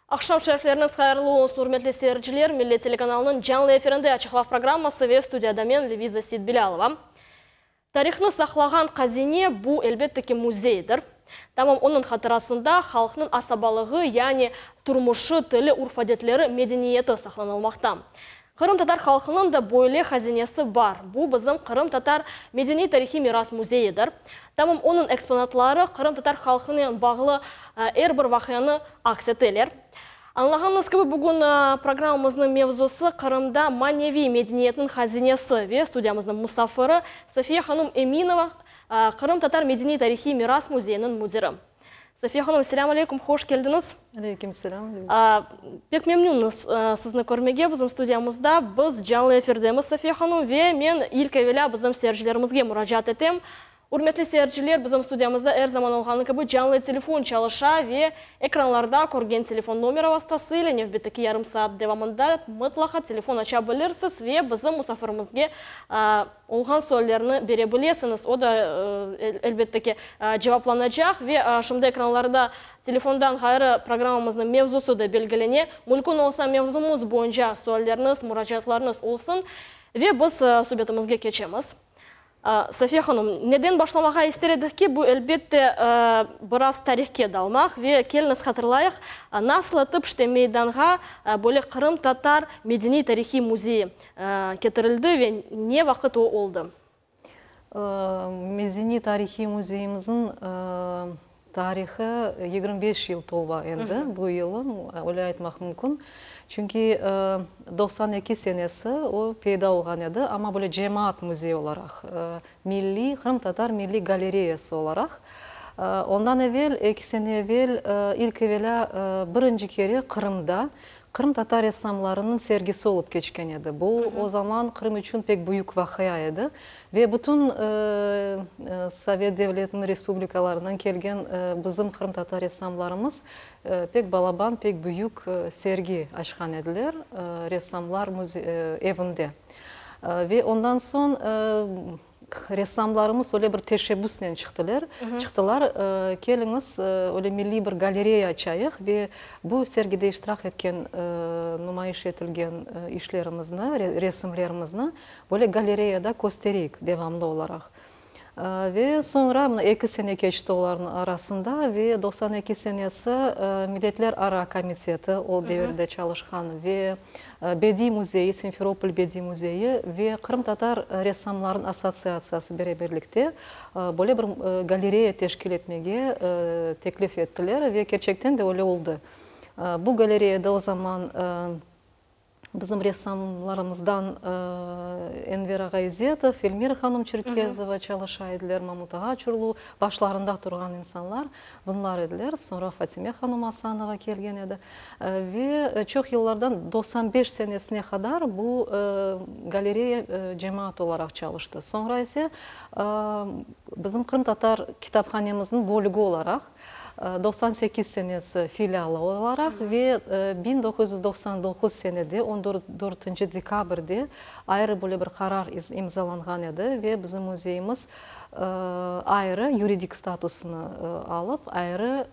Aqşam şerifleriñiz hayırlı olsun, ürmetli seyirciler! Millet telekanalınıñ canlı efirinde Açıqlav programması ve studiyada men, Leviza Seytbilâlova. Tarihnı saqlağan qazine, bu, elbette ki, müzeydir. Tamam onıñ hatırasında halqnıñ asabalığı, yani turmuşı, tili, urf-adetleri, medeniyeti saqlanılmaqta. Qırımtatar halqınıñ da böyle hazinesi bar, bu bizim Qırımtatar medeniy-tarihiy miras müzeyidir. Tamam onıñ eksponatları qırımtatar halqınen bağlı er bir vaqianı aks eteler. Añlağanıñız kibi, bugün programmamıznıñ mevzusı Qırımda maneviy medeniyetniñ hazinesi ve studiyamıznıñ musafiri Safiye hanum Eminova, Qırımtatar medeniy-tarihiy miras müzeyiniñ müdiri. Safiye hanum, selâm aleyküm, hoş keldiñiz. Aleyküm selâm. Pek memnünmiz sizni körmege bizim studiyamızda. Biz canlı efirdemiz, Safiye hanum, ve men ilk evelâ bizim seyircilerimizge muracaat etem. Ürmetli seyirciler, bizim studiyamızda er zaman olğanı kibi canlı telefon çalışa ve ekranlarda körgen telefon nomeri vastası ile nevbetteki yarım saat devamında mıtlaqa telefon aça bilirsiz ve bizim musafirimizge olğan suallerni bere bilesiñiz. O da, elbette ki, cevaplanacaq ve şimdi ekranlarda telefondan ğayrı programmamıznıñ mevzusı da belgilene. Mümkün olsa, mevzumız boyunca sualleriniz, muracaatlarıñız olsun ve biz subetimizge keçemiz. Safiye hanım, neden başlamağa ister edik ki, bu, elbette, biraz tarihke dalmaq ve keliñiz hatırlayıq, nasıl etip işte meydanğa böyle Qırımtatar medeniy-tarihiy müzeyi ketirildi ve ne vaqıt o oldı? Medeniy-tarihiy müzeyimizniñ Tarihı 25 yıl tolba endi, bu yılı, öyle aytmaq mümkün. Çünki 92 senesi o peyda olğan edi, amma böyle cemaat müzeyi olaraq, milliy, qırımtatar milliy galereyası olaraq. Ondan evel, eki sene evel, ilk evelâ birinci kere Qırımda qırımtatar ressamlarınıñ sergisi olıp keçken edi. Bu o zaman Qırım içün pek büyük vaqia edi. Ve bütün Sovet devletiniñ respublikalarından kelgen bizim qırımtatar ressamlarımız pek balaban, pek büyük sergi açqan ediler Ressamlar evinde. Ve ondan soñ ressamlarımız öyle bir teşebbüsnen çıqtılar, çıqtılar, keliñiz, öyle milliy bir galereya açayıq ve bu sergide iştirak etken, numayış etilgen işlerimizni, resimlerimizni Böyle galereyada köstereyik devamlı olaraq. Ve soñra, mına eki sene keçti olarnıñ arasında ve 92 senesi Milletlerara komiteti, o devirde çalışqan, ve Bediy müzeyi, Simferopol Bediy müzeyi ve Qırımtatar ressamlarınıñ assotsiatsiyası beraberlikte böyle bir galereya teşkil etmege teklif ettiler ve kerçekten de öyle oldı. Bu galereyada o zaman Bizim ressamlarımızdan Enver ağa İzetov, Elmira hanım Çerkezova çalışa ediler, Mamut ağa Çurlu, başlarında turğan insanlar bunlar ediler. Soñra Fatime hanım Asanova kelgen edi. Ve çoq yıllardan, 95 senesine qadar bu galereya cemaat olaraq çalıştı. Soñra ise bizim qırımtatar kitaphanemizniñ bölügi olaraq, 98 senesi filialı olaraq ve 1999 senede on dörtünci dekabrde ayrı böyle bir qarar imzalanğan edi ve bizim müzeyimiz ayrı yuridik statusını alıp, ayrı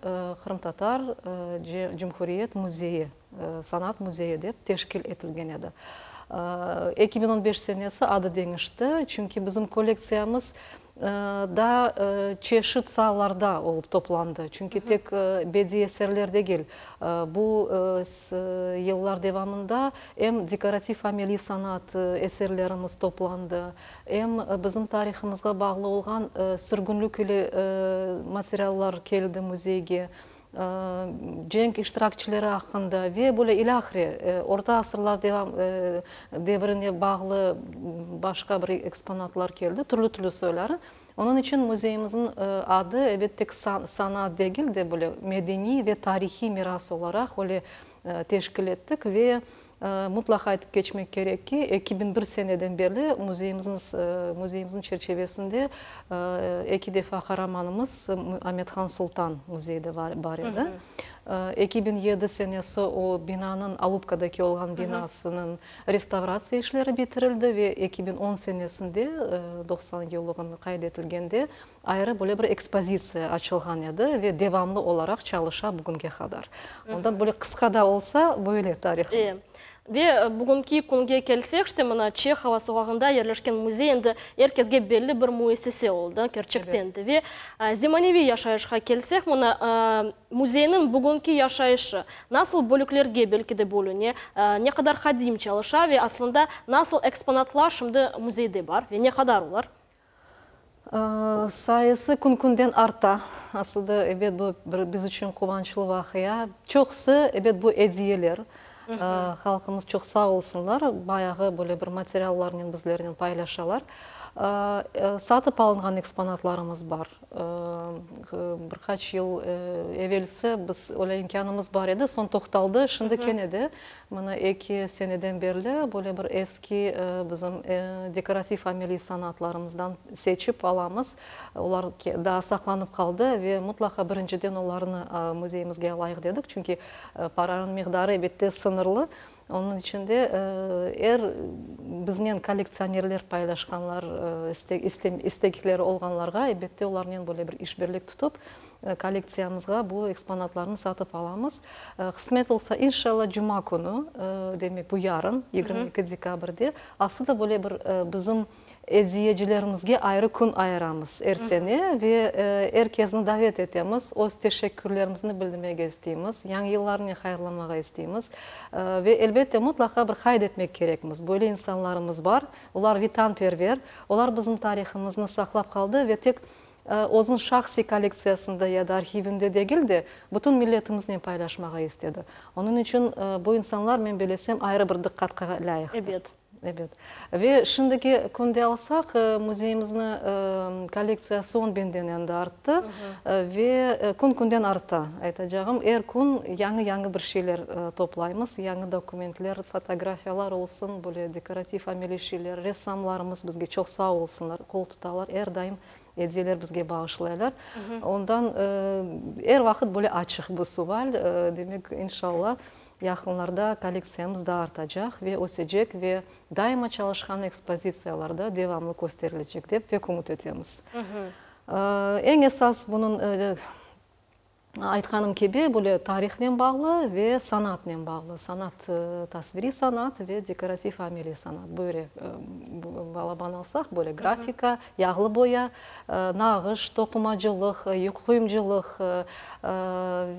Qırımtatar Cumhuriyet müzeyi, sanat müzeyi dep teşkil etilgen edi. 2015 senesi adı deñişti, çünki bizim kollektsiyamız Daa çeşit saalarda olıp toplandı, çünki tek bediy eserler degil, bu yıllar devamında em dekorativ-ameliy sanat eserlerimiz toplandı, em bizim tarihımızğa bağlı olğan sürgünlik ile materiallar keldi müzeyge, cenk iştirakçileri aqqında ve böyle ilâhre orta asırlar devam devrine bağlı başqa bir eksponatlar keldi, türlü-türlü soyları. Onıñ içün müzeyimizniñ adı, ebet, tek sanat degil de, böyle medeniy ve tarihiy miras olaraq öyle teşkil ettik ve Mıtlaqa aytıp keçmek kerek ki, 2001 seneden berli müzeyimizniñ müzeyimizniñ çerçevesinde eki defa qaramanımız Amet-Han Sultan müzeyde bar edi. 2007 senesi o binanıñ, Alupkadaki olğan binasınıñ restavratsiya işleri bitirildi ve 2010 senesinde 90 yıllığını qayd etilgende ayrı böyle bir ekspozitsiya açılğan edi ve devamlı olaraq çalışa bugünge qadar. Ondan böyle qısqa da olsa, böyle tarihımız. Ve bugünki künge kelsek, işte mına Çehova soqağında yerleşken müzey endi er kesge belli bir müessise oldı, kerçekten de. Ve zemaneviy yaşayışqa kelsek, mına müzeyniñ bugünki yaşayışı nasıl bölüklerge belki de bölüne, ne qadar hadim çalışa ve aslında nasıl eksponatlar şimdi müzeyde bar ve ne qadar olar? Sayısı kün-künden arta. Asılda, ebet, bu bir biz içün quvançlı vaqia. Çoqusı, ebet, bu ediyeler. Halqımız çoq sağ olsunlar, bayağı böyle bir materiallarnen bizlernen paylaşalar. Satıp alınğan eksponatlarımız bar. Bir qaç yıl evelsi biz öyle imkânımız bar edi, soñ toqtaldı. Şimdi kene de mına eki seneden berli böyle bir eski bizim dekorativ-ameliy sanatlarımızdan seçip alamız. Olar daa saqlanıp qaldı ve mıtlaqa birinciden olarnı müzeyimizge alayıq dedik, çünki paranıñ miqdarı, elbette, sıñırlı. Onıñ içün de er biznen kollektsionerler paylaşqanlar, istekleri olğanlarğa, elbette, olarnen böyle bir işbirlik tutıp, kollektsiyamızğa bu eksponatlarnı satıp alamız. Qısmet olsa, inşalla, cuma künü, demek bu yarın, 22 dekabrde, aslı da böyle bir bizim Ediyecilerimizge ayrı kün ayıramız er sene ve er kesni davet etemiz, öz teşekkürlerimizni bildirmege isteymiz, Yañı yıllarnen hayırlamağa isteymiz. Ve, elbette, mıtlaqa bir qayd etmek kerekmiz, böyle insanlarımız bar, olar vetanperver, olar bizim tarihımıznı saqlap qaldı ve tek özüniñ şahsiy kollektsiyasında ya da arhivinde degil de, bütün milletimiznen paylaşmağa istedi. Onıñ içün bu insanlar, men belesem, ayrı bir diqqatqa lâyıqtır. Ebet. Ebet. Ve şimdiki künde alsaq, müzeyimizni kollektsiyası on binden endi arttı ve kün-künden arta. Aytacağım, er kün yañı-yañı bir şeyler toplaymız, yañı dokumentler, fotografiyalar olsun, böyle dekorativ-ameliy şeyler, ressamlarımız bizge çoq sağ olsunlar, qol tutalar, er daim ediyeler bizge bağışlaylar. Ondan er vaqıt böyle açıq bu sual, demek, inşalla, Yaqınlarda kollektsiyamız daa artacaq ve ösecek ve daima çalışqan ekspozitsiyalarda devamlı kösterilecek, dep pek ümüt etemiz. Eñ esas bunıñ, aytqanım kibi, böyle tarihnen bağlı ve sanatnen bağlı, sanat, tasviriy sanat ve dekorativ-ameliy sanat, böyle balaban alsaq, böyle grafika, yağlı boya, nağış, toqumacılıq, quyumcılıq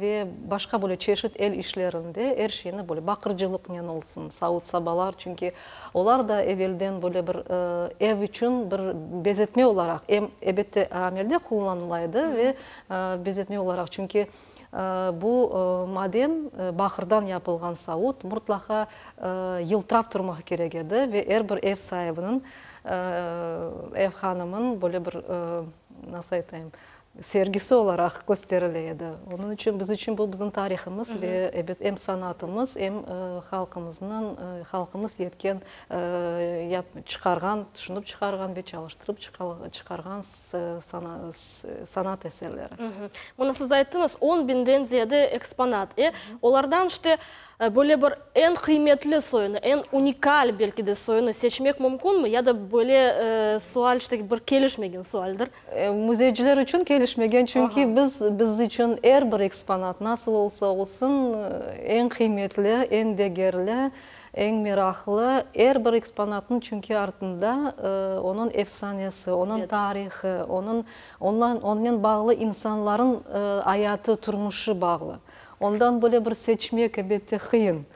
ve başqa böyle çeşit el işlerinde er şeyni böyle baqırcılıqnen olsun, savut-sabalar, çünki olar da evelden böyle bir ev içün bir bezetme olaraq, em ebette amelde qullanıla edi ve bezetme olaraq, çünki bu maden, baqırdan yapılğan savut murtlaqa yıltırap turmaq kerek edi ve er bir ev saibiniñ, ev hanımın böyle bir, nasıl aytayım, sergisi olaraq kösterile edi. Onıñ içün biz içün bu bizim tarihımız ve ebet em sanatımız, em halqımıznıñ, halqımız yetken, çıqarğan, tüşünip çıqarğan ve çalıştırıp çıqarğan sanat eserleri. Mına siz ayttıñız, on biñden ziyade eksponat. E, olardan işte böyle bir eñ qıymetli soyunı, eñ unikal belki de soyunı seçmek mümkünmi? Ya da böyle sual işte bir kelişmegen sualdir? Müzeyciler içün kelişmegen, çünki biz, biz içün er bir eksponat, nasıl olsa olsun, eñ qıymetli, eñ degerli, Eñ meraqlı, er bir eksponatnıñ çünki artında onıñ efsanesi, onıñ tarihı, onıñ, ondan, onnen bağlı insanların ayatı, turmuşı bağlı. Ondan böyle bir seçmek, elbette, qıyın.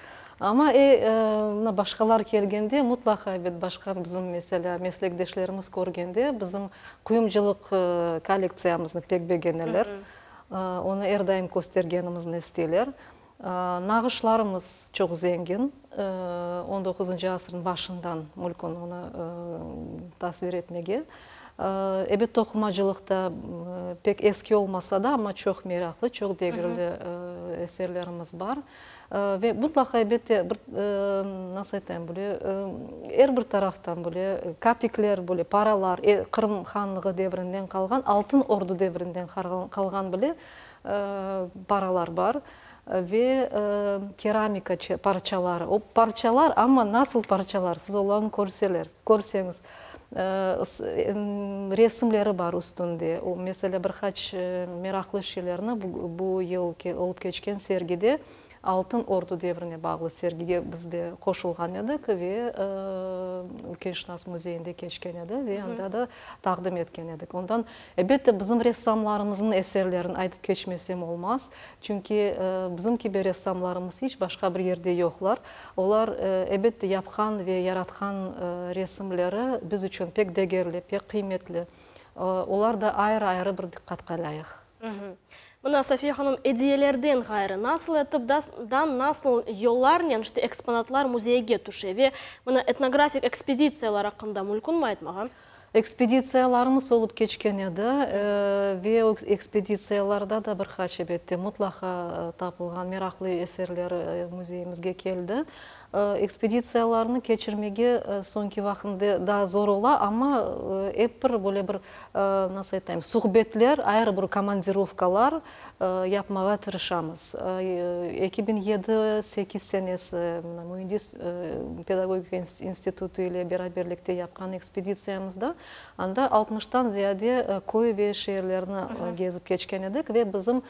Amma, e, mına başqalar kelgende, mutlaqa, ebet, başqa bizim, meselâ, meslekdeşlerimiz körgende, bizim quyumcılıq kollektsiyamıznı pek begeneler. Onı er daim köstergenimizni isteyler. Nağışlarımız çoq zengin, on doquzıncı asırnıñ başından mülkün onı tasvir etmege. Ebet, toqumacılıq da pek eski olmasa da, amma çoq meraqlı, çoq degerli eserlerimiz bar. Ve mutlaqa, elbette, bir, nasıl aytayım, böyle er bir taraftan böyle kapikler, böyle paralar, Qırım hanlığı devrinden qalğan, Altın Ordu devrinden qalğan bile paralar bar. Ve keramika parçaları, o parçalar, amma nasıl parçalar, siz olarnı körseler, körseñiz, resimleri bar üstünde. O, meselâ, bir qaç meraqlı şeylerni bu yıl olıp keçken sergide, Altın Ordu devrine bağlı sergige biz de qoşulğan edik ve Ülkeşınas müzeyinde keçken edi ve anda da taqdim etken edik. Ondan, elbette, bizim ressamlarımıznıñ eserlerini aytıp keçmesem olmaz. Çünki bizim kibi ressamlarımız hiç başqa bir yerde yoqlar. Olar, elbette, yapqan ve yaratqan resimleri biz içün pek degerli, pek qıymetli. Olar da ayrı-ayrı bir diqqatqa lâyıq. Mına, Safiye hanım, ediyelerden ğayrı, nasıl etip da nasıl yollarnen işte eksponatlar müzeyge tüşe ve mına etnografik ekspeditsiyalar aqqında mülkünmi aytmağa? Ekspeditsiyalarımız olıp keçken edi ve o ekspeditsiyalarda da bir qaç, ebette, mutlaqa tapılğan meraqlı eserler müzeyimizge keldi. Ekspeditsiyalarnı keçirmege soñki vaqtında daa zor ola, amma ep bir böyle bir, nasıl aytayım, suhbetler, ayrı bir komandirovkalar yapmağa tırışamız. 2007, sekiz senesi mına Müendis pedagogika institutı ile beraberlikte yapqan ekspeditsiyamızda anda altmıştan ziyade köy ve şeerlerni gezip keçken edik ve bizim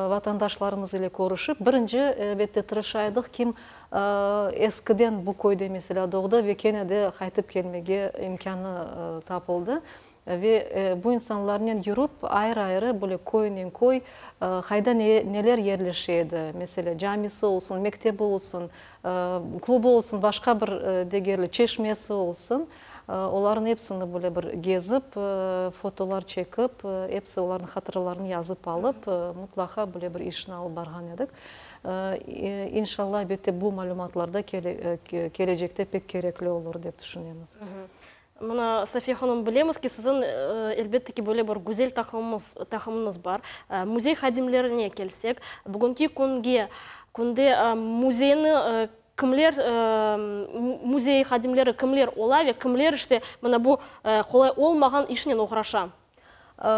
vatandaşlarımız ile körüşip, birinci, elbette, tırışa edik, kim eskiden bu köyde, meselâ, doğdı ve kene de qaytıp kelmege imkânı tapıldı. Ve bu insanlarnen yürip, ayrı-ayrı, böyle köynen köy, qayda neler yerleşe edi, meselâ, camisi olsun, mektebi olsun, klubu olsun, başqa bir degerli çeşmesi olsun, olarnıñ episini böyle bir gezip, fotolar çekip, episi olarnıñ hatıralarını yazıp alıp, mutlaqa böyle bir işni alıp barğan edik. İnşallah, elbette, bu malümatlar da kelecekte pek kerekli olur, dep tüşünemiz. Mına, Safiye hanım, bilemiz ki, siziñ, elbette ki, böyle bir güzel taqımımız, taqımıñız bar. Müzey hadimlerine kelsek, bugünki künge, künde müzeyni kimler, müzey hadimleri kimler ola ve kimler işte mına bu qolay olmağan işnen oğraşa?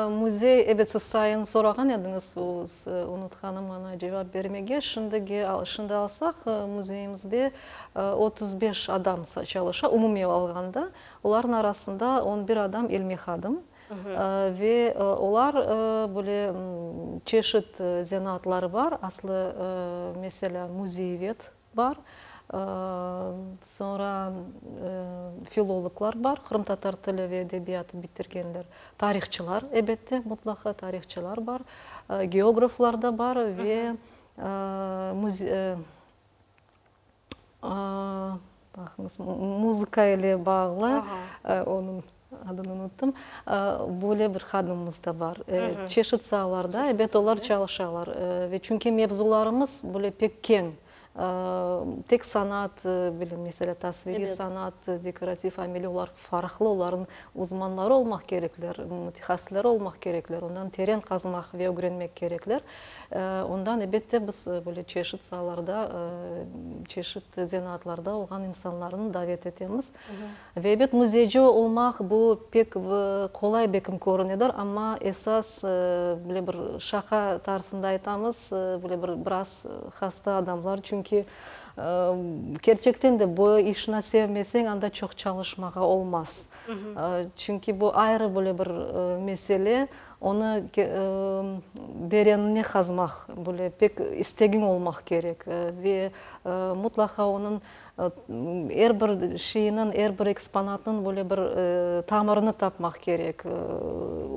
Müzey, ebet, siz sayın sorağan ediñiz, unutqanım ana cevap bermege. Şimdigi, şimdi alsaq, müzeyimizde 35 adam çalışa, umumiy alğanda. Olarnıñ arasında on bir adam ilmiy hadim. Ve olar böyle çeşit zenaatları bar. Aslı, meselâ, müzeyvet bar, soñra filologlar bar, qırımtatar tili ve edebiyatı bitirgenler, tarihçılar, ebette, mutlaqa tarihçılar bar, geograflar da bar ve baqıñız, muzıka ile bağlı, onıñ adını unuttım, böyle bir hadimimiz de bar. Çeşit saalarda, ebet, olar çalışalar. Ve çünki mevzularımız böyle pek keñ. Tek sanat, bilem, meselâ, tasviriy sanat, dekorativ, ameliy, olar farqlı, olarnıñ uzmanları olmaq kerekler, mütehassısları olmaq kerekler, ondan teren qazmaq ve ögrenmek kerekler. Ondan, elbette, biz böyle çeşit saalarda, çeşit zenaatlarda olğan insanlarnı davet etemiz. Ve, ebet, müzeyci olmaq, bu pek qolay bekim körünedir, amma esas, böyle bir şaqa tarzında aytamız, böyle bir biraz hasta adamlar, çünki kerçekten de bu işni sevmeseñ, anda çoq çalışmağa olmaz. Çünki bu ayrı böyle bir mesele, onı derenine qazmaq, böyle pek istegiñ olmaq kerek ve mutlaqa onıñ Er bir şeyniñ, er bir eksponatnıñ böyle bir tamırını tapmaq kerek.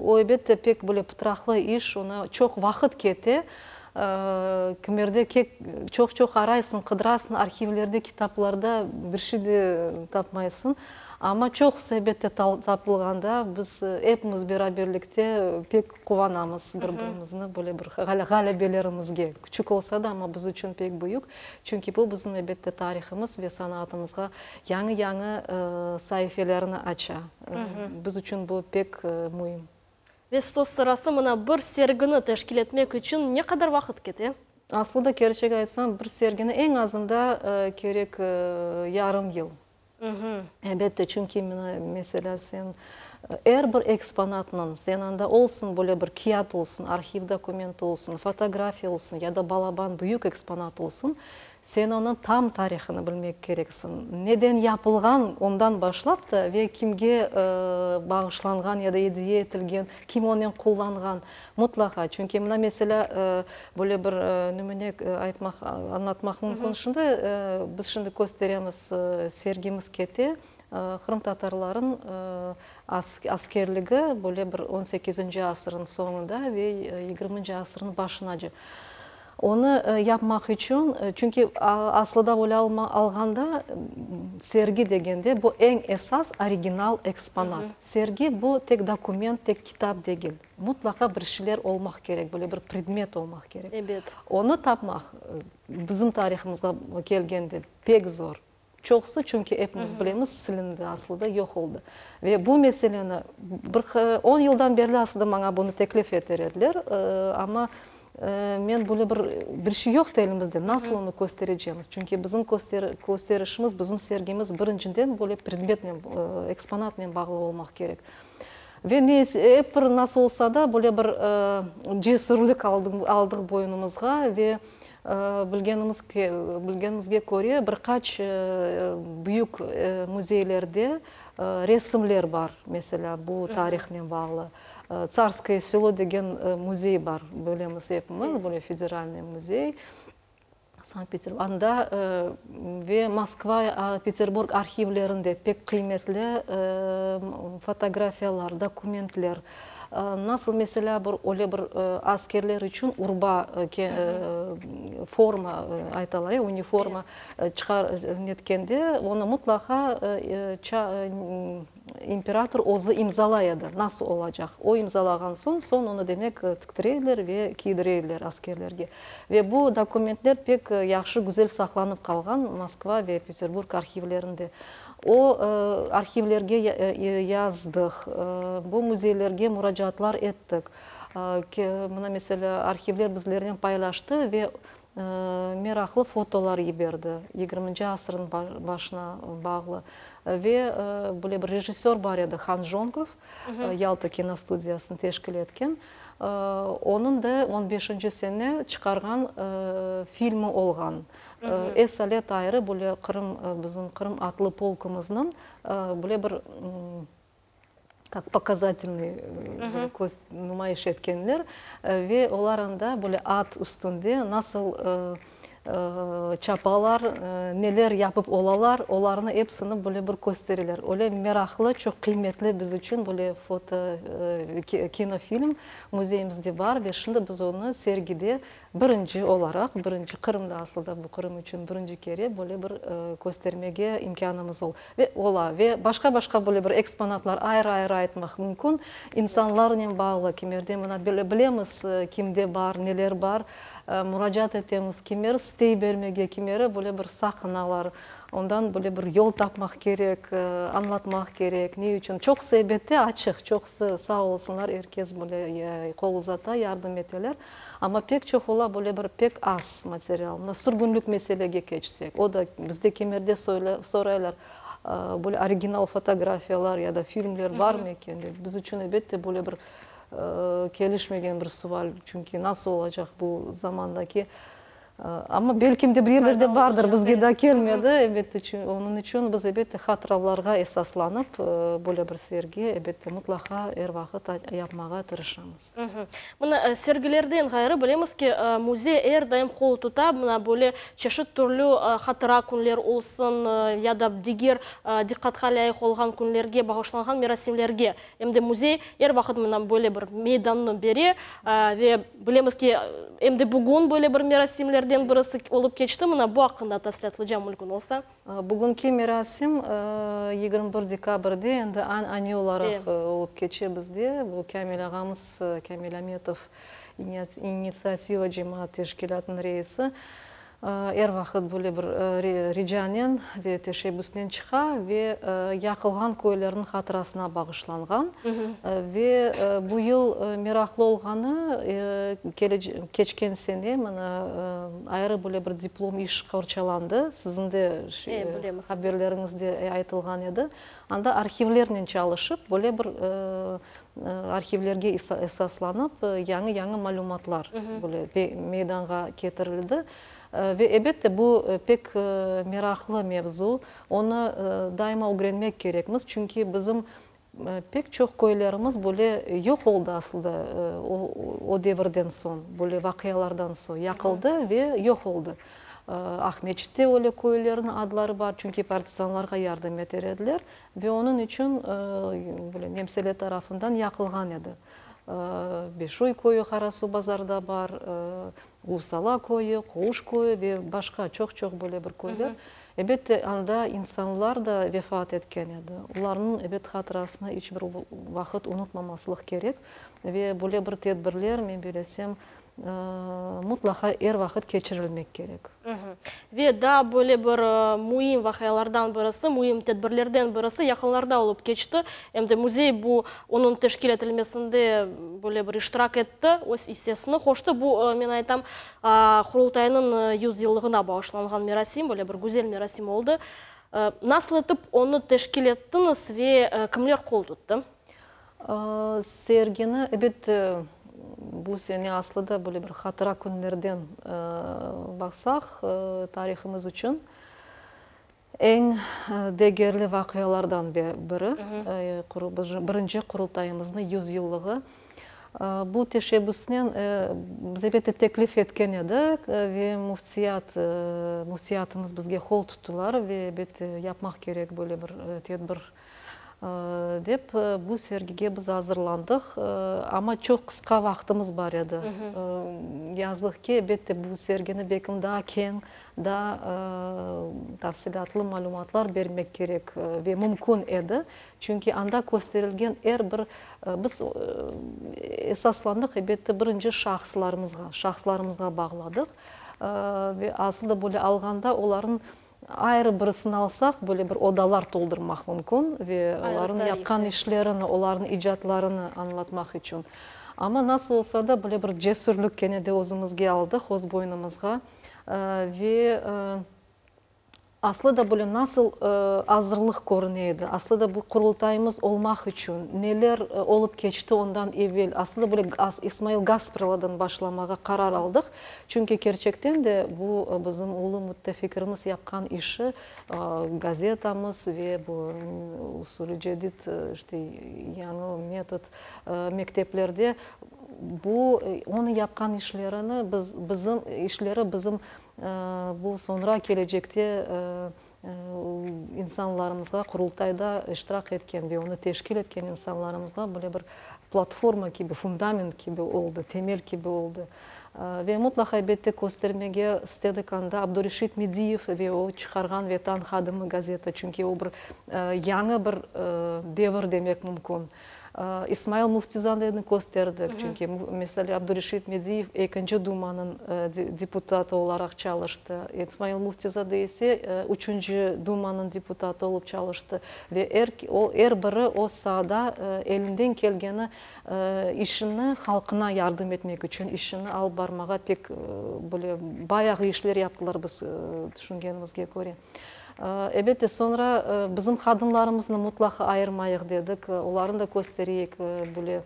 O, elbette, pek böyle pıtraqlı iş, oña çoq vaqıt kete. Kimerde çoq-çoq araysıñ, qıdırasıñ, arhivlerde, kitaplarda bir şey de tapmaysıñ. Amma çoqusı, elbette, tapılğanda biz epimiz beraberlikte pek quvanamız bir-birimizni böyle bir ğalebelerimizge. Küçük olsa da, amma biz içün pek büyük. Çünki bu bizim, elbette, tarihımız ve sanatımızğa yañı-yañı saifelerni aça. Biz içün bu pek müim. Ve söz sırası, mına bir sergini teşkil etmek içün ne qadar vaqıt kete? Aslı da, kerçek aytsam, bir sergini eñ azında kerek yarım yıl. Elbette, çünki, mına, meselâ, sen. Er bir eksponatnıñ, sen anda olsun böyle bir kâğıt olsun, arhiv dokumenti olsun, fotografiya olsun ya da balaban büyük eksponat olsun, sen onıñ tam tarihını bilmek kereksiñ. Neden yapılğan, ondan başlap da ve kimge bağışlanğan ya da ediye etilgen, kim onen qullanğan, mutlaqa. Çünki mına meselâ, böyle bir nümüne aytmaq, añlatmaq mümkün şimdi, biz şimdi kösteremiz, sergimiz kete, Qırımtatarlarıñ askerligi böyle bir on sekizinci asırnıñ soñunda ve yigirminci asırnıñ başınace. Onı yapmaq içün, çünki aslıda böyle alğanda, sergi degende, bu eñ esas original eksponat. Sergi bu tek dokument, tek kitap degil. Mutlaqa bir şeyler olmaq kerek, böyle bir predmet olmaq kerek. Onı tapmaq, bizim tarihımızğa kelgende, pek zor. Çoqusı, çünki epimiz bilemiz, silindi, aslıda yoq oldı. Ve bu meseleni bir on yıldan berli aslıda maña bunı teklif eter ediler, amma men böyle bir bir şey yoqtı elimizde, nasıl onı kösterecemiz? Çünki bizim kösterişimiz, bizim sergimiz birinciden böyle predmetnen, eksponatnen bağlı olmaq kerek. Ve ne ep bir nasıl olsa da böyle bir cesürlik aldıq boyunımızğa ve Bilgenimizge köre, bir qaç büyük müzeylerde resimler bar, meselâ, bu tarihnen bağlı. Tsarskoye selo degen müzey bar, bilemiz epimiz, böyle federalnıy müzey, Sankt-Peterburg. Anda ve Moskva, Peterburg arhivlerinde pek qıymetli fotografiyalar, dokumentler. Nasıl, meselâ, bir öyle bir askerler içün urba, forma aytalar ya, uniforma çıqar netkende, onı mıtlaqa imperator özü imzalay edi, nasıl olacaq. O imzalağan soñ, soñ onı, demek, tiktire ediler ve kiydire ediler askerlerge. Ve bu dokumentler pek yahşı, güzel saqlanıp qalğan Moskva ve Peterburg arhivlerinde. O arhivlerge yazdıq, bu müzeylerge muracaatlar ettik. Mına, meselâ, arhivler bizlernen paylaştı ve meraqlı fotolar yiberdi, yigirminci asırnıñ başına bağlı. Ve böyle bir rejissör bar edi, Han Jonkov, Yalta kinostudiyasını teşkil etken. Onıñ da on beşinci sene çıqarğan filmi olğan. Esalet ayrı, böyle Qırım, bizim Qırım atlı polkumıznıñ böyle bir kak pokazatelnıy numayış etkenler ve olar anda böyle at üstünde nasıl çapalar, neler yapıp olalar, olarnı epsini böyle bir köstereler. Öyle meraqlı, çoq qıymetli biz içün böyle foto, kinofilm müzeyimizde bar ve şimdi biz onı sergide Birinci olaraq, birinci Qırımda, aslı da bu Qırım içün birinci kere böyle bir köstermege imkânımız ol ve ola. Ve başqa-başqa böyle bir eksponatlar ayrı-ayrı aytmaq mümkün. İnsanlarnen bağlı, kimerde mına böyle bilemiz, kimde bar, neler bar, muracaat etemiz, kimeri istey bermege, kimeri böyle bir saqınalar. Ondan böyle bir yol tapmaq kerek, añlatmaq kerek, ne içün. Çoqusı, elbette, açıq, çoqusı sağ olsunlar, er kes böyle qol uzata, yardım eteler. Amma pek çoq ola böyle bir pek az material. Mına sürgünlik meselege keçsek, o da bizde kimerde soraylar, böyle original fotografiyalar ya da filmler barmı eken dep. Biz içün elbette böyle bir kelişmegen bir sual, çünki nasıl olacaq bu zamandaki Amma belkim de bir yerlerde bardır, bizge daa kelmedi, elbette, onıñ içün biz, elbette, hatıralarğa esaslanıp, böyle bir sergi, elbette, mıtlaqa er vaqıt yapmağa tırışamız. Mına, sergilerden ğayrı, bilemiz ki, müzey er daim qol tuta, mına, böyle çeşit türlü hatıra künler olsun ya da diger diqqatqa lâyıq olğan künlerge bağışlanğan merasimlerge. Em de müzey er vaqıt mına böyle bir meydannı bere ve bilemiz ki, em de bugün böyle bir merasimlerden birisi olıp keçti. Mına bu aqqında tafsilâtlıca mümkün olsa. Bugünki merasim 21 dekabrde endi an-ane olaraq olıp keçe bizde. Bu Kamil ağamız, Kamil Ametov, İnitsiativa cemaat teşkilâtınıñ reisi. Er vaqıt böyle bir ricanen ve teşebbüsnen çıqa ve yaqılğan köylerniñ hatırasına bağışlanğan. Ve bu yıl meraqlı olğanı, keçken sene mına ayrı böyle bir diplom iş qorçalandı, siziñ de haberleriñizde aytılğan edi. Anda arhivlernen çalışıp, böyle bir arhivlerge esaslanıp, yañı-yañı malümatlar böyle meydanğa ketirildi. Ve, ebette, bu pek meraqlı mevzu, onı daima ögrenmek kerekmiz, çünki bizim pek çoq köylerimiz böyle yoq oldı aslında o devirden soñ, böyle vaqialardan soñ yaqıldı ve yoq oldı. Aqmeçitte öyle köylerniñ adları bar, çünki partizanlarğa yardım eter ediler ve onıñ içün böyle nemseler tarafından yaqılğan edi. Beşuy köyü Qarasuvbazarda bar, Uvsala köyü, Quvuş köyü ve başqa çoq-çoq böyle bir köyler. Ebette, anda insanlar da vefat etken edi. Olarnıñ, ebet, hatırasını iç bir vaqıt unutmamaslıq kerek ve böyle bir tedbirler, men bilesem, mutlaqa er vaqıt keçirilmek kerek. Ve daa böyle bir müim vaqialardan birisi, müim tedbirlerden birisi yaqınlarda olıp keçti. Em de müzey bu onıñ teşkil etilmesinde böyle bir iştirak etti, öz issesini qoştı. Bu, men aytam, Qurultaynıñ yüzyıllığına bağışlanğan merasim, böyle bir güzel merasim oldı. Nasıl etip onı teşkil ettiñiz ve kimler qol tuttı? Sergini, ebet, bu sene aslı da böyle bir hatıra künlerden baqsaq, tarihımız içün eñ degerli vaqialardan biri, birinci Qurultayımıznıñ yüzyıllığı. Bu teşebbüsnen biz, elbette, teklif etken edik ve müftiyat, müftiyatımız bizge qol tuttılar ve, elbette, yapmaq kerek böyle bir tedbir Dep, bu sergige biz azırlandıq, amma çoq qısqa vaqtımız bar edi. Yazıq ki, elbette, bu sergini belkim daa keñ, daa tafsilâtlı malümatlar bermek kerek ve mümkün edi. Çünki anda kösterilgen er bir, biz esaslandıq, elbette, birinci şahıslarımızğa, şahıslarımızğa bağladıq ve aslı da böyle alğanda olarnıñ Ayrı birisini alsaq, böyle bir odalar toldurmaq mümkün ve olarnıñ yapqan işlerini, olarnıñ icatlarını añlatmaq içün. Amma nasıl olsa da, böyle bir cesürlik kene de özümizge aldıq, öz boynumızğa ve aslı da böyle nasıl azırlıq körüne edi, aslı da bu Qurultayımız olmaq içün neler olıp keçti ondan evel, aslı da böyle İsmail Gaspralıdan başlamağa qarar aldıq. Çünki kerçekten de bu bizim ulu müttefikirimiz yapqan işi, gazetamız ve bu usul-i cedid, işte, yañı metod mekteplerde bu onıñ yapqan işlerini biz, bizim işleri bizim bu soñra kelecekte insanlarımızğa, Qurultayda iştirak etken ve onı teşkil etken insanlarımızğa böyle bir platforma kibi, fundament kibi oldı, temel kibi oldı. Ve mutlaqa, elbette, köstermege istedik anda Abdureşit Mediyev ve o çıqarğan Vetan hadimi gazeti, çünki o bir yañı bir devir demek mümkün. İsmail Müftizadeni kösterdik, çünki, meselâ, Abdureşit Mediyev ekinci Dumanıñ deputatı olaraq çalıştı, İsmail Müftizade ise üçünci Dumanıñ deputatı olıp çalıştı ve er, o, er biri öz saada elinden kelgeni işini, halqına yardım etmek içün işini alıp barmağa pek böyle bayağı işler yaptılar biz tüşüngenimizge köre. Elbette, soñra bizim qadınlarımıznı mutlaqa ayırmayıq dedik, olarnı da köstereyik, böyle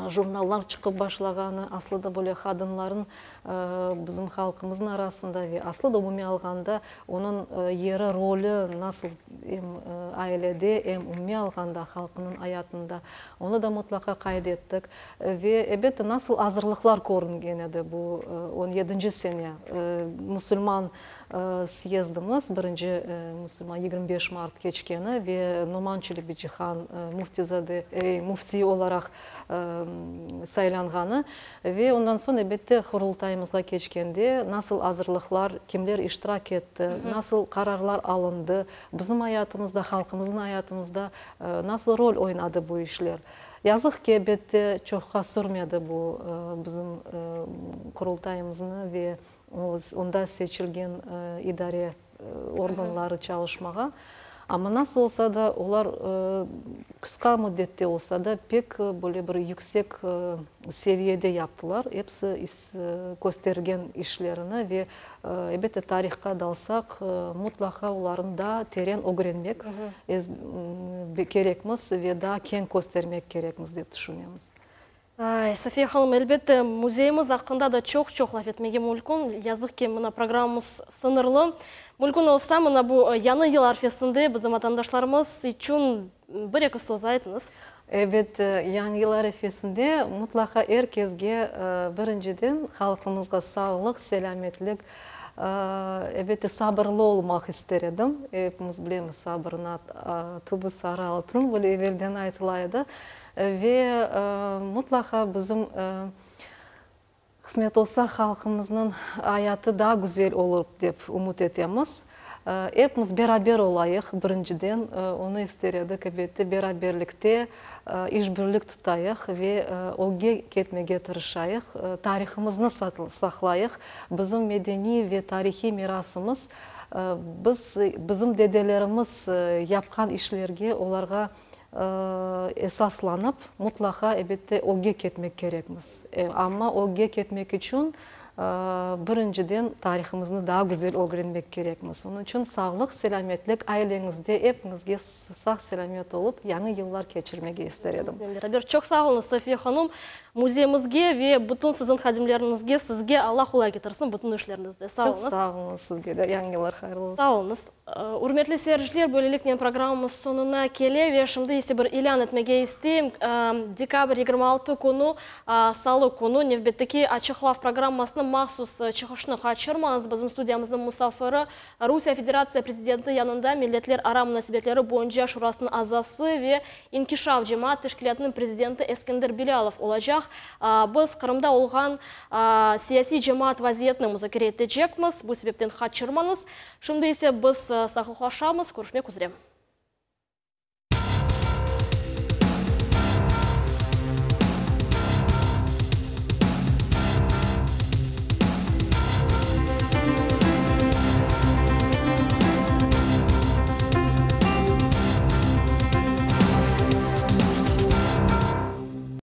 jurnallar çıqıp başlağanı, aslı da böyle qadınların bizim halqımıznıñ arasında ve aslı da umumiy alğanda onıñ yeri, rolü nasıl em ailede, em umumiy alğanda halqınıñ ayatında, onı da mutlaqa qayd ettik. Ve, elbette, nasıl azırlıqlar körüngen edi bu on yedinci sene musulman Syezdimiz, birinci musulman 25 mart keçkeni ve Noman Çelebicihan müftizade, müfti olaraq saylanğanı ve ondan soñ, elbette, Qurultayımızğa keçkende nasıl azırlıqlar, kimler iştirak etti, nasıl qararlar alındı, bizim ayatımızda, halqımıznıñ ayatımızda nasıl rol oynadı bu işler. Yazıq ki, elbette, çoqqa sürmedi bu bizim Qurultayımıznı ve. onda seçilgen idare organları çalışmağa. Amma nasıl olsa da, olar qısqa müddette olsa da, pek böyle bir yüksek seviyede yaptılar episi köstergen işlerini ve, elbette, tarihqa dalsaq, mutlaqa olarnı daa teren ögrenmek kerekmiz ve daa keñ köstermek kerekmiz, dep tüşünemiz. Safiye hanım, elbette, müzeyimiz aqqında da çoq-çoq laf etmege mülkün. Yazıq ki, mına programmamız sıñırlı. Mülkün olsa, mına bu Yañı yıl arfesinde bizim vatandaşlarımız içün bir-eki söz aytıñız. Ebet, Yañı yıl arefesinde mutlaqa er kesge, birinciden, halqımızğa sağlıq, selâmetlik, elbette, sabırlı olmaq ister edim. Epimiz bilemiz, sabırnıñ tübü sarı altın, böyle evelden aytıla edi. Ve mutlaqa bizim, qısmet olsa, halqımıznıñ ayatı daa güzel olur, dep ümüt etemiz. Epimiz beraber olayıq, birinciden, onı ister edik, elbette, beraberlikte işbirlik tutayıq ve ögge ketmege tırışayıq, tarihımıznı saqlayıq. Bizim medeniy ve tarihiy mirasımız, biz, bizim dedelerimiz yapqan işlerge, olarğa esaslanıp, mutlaqa, elbette, ögge ketmek kerekmiz. Amma ögge ketmek içün, birinciden, tarihımıznı daa güzel ögrenmek kerekmiz. Onıñ içün sağlıq, selâmetlik, aileñizde epiñizge sağ-selâmet olıp, yañı yıllar keçirmege ister edim. Biznen beraber. Çoq sağ oluñız, Safiye hanım. Müzeyimizge ve bütün siziñ hadimleriñizge, sizge Alla qolay ketirsin bütün işleriñizde. Sağ oluñız. Çoq sağ oluñız sizge de. Yañı yıllar hayırlı olsun. Sağ oluñız. Ürmetli seyirciler, böyleliknen programmamız soñuna kele ve şimdi ise bir ilân etmege isteyim. Dekabr 26 künü, salı künü, nevbetteki Açıq laf programmasınıñ mahsus çıqışını qaçırmañız. Bizim studiyamıznıñ musafiri, Rusiye Federatsiya Prezidenti yanında Milletlerara munasebetleri boyunca Şurasınıñ azası ve İnkişaf cemaat teşkilâtınıñ prezidenti Eskender Bilâlov olacaq. Biz Qırımda olğan siyasiy-cemaat vaziyetini muzakere etecekmiz, bu sebepten qaçırmañız. Şimdi ise biz sağlıqlaşamız, körüşmek üzre.